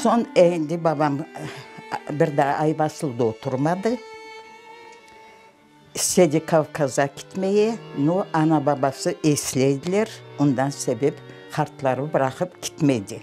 Soñ endi babam bir daa Ayvasılda oturmadı. İstedi Kavkaza kitmeye, no ana-babası esleydiler, ondan sebep qartları bıraqıp kitmedi.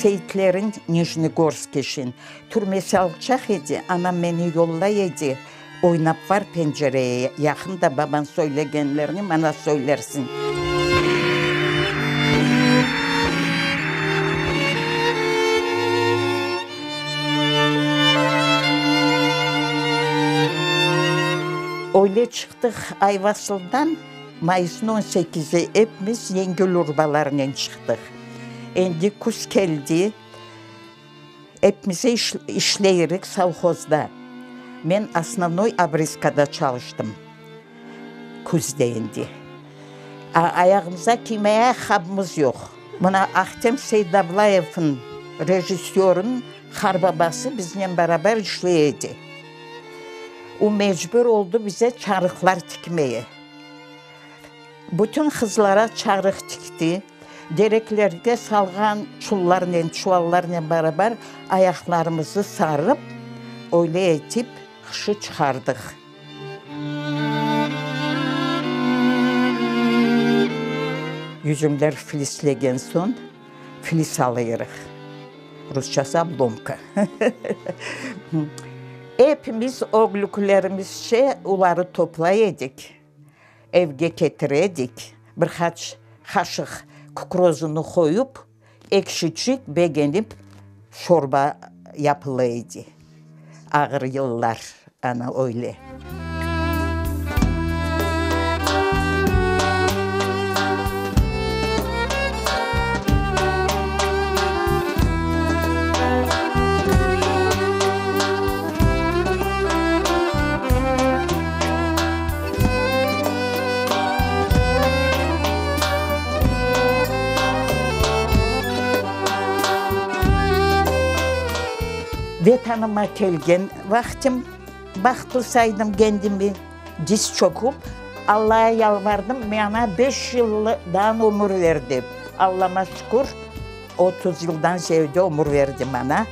Seyitlerin Nijnegorske şin türmesi alçaq edi, anam meni yollay edi. Oynap var pencereye yaqın da baban söylegenlerni mana söylersiñ. Öyle çıqtıq Ayvasıldan, mayısnıñ on sekizi epimiz yengil urbalarnen çıqtıq. Endi küz keldi. Epimize işleyirik sovhozda. Men osnovnoy obrezkada çalıştım küzde endi. Ayağımıza kiymeye ayaqqabımız yoq. Mına Ahtem Seydablayevniñ, rejissörniñ, qarbabası biznen beraber işley edi. O mecbur oldı bize çarıqlar tikmeye. Bütün qızlara çarıq tikti. Dereklerge salğan çullarnen, çuvallarnen beraber ayaqlarımızı sarıp, öyle etip qışı çıqardıq. Yüzümler filislegen soñ, filis alıyırıq, rusçası oblomka. Epimiz öglüklerimizce oları toplay edik. Evge ketire edik, bir qaç qaşıq kukuruzını qoyup, ekşiçik begenip şorba yapıla edi. Ağır yıllar, ana öyle. Vetanıma kelgen vaqtım, bahtlı saydım kendimi, diz çöküp, Allağa yalvardım, maña beş yıldan ömür ver dep. Allama şükür, 30 yıldan ziyade ömür verdi maña.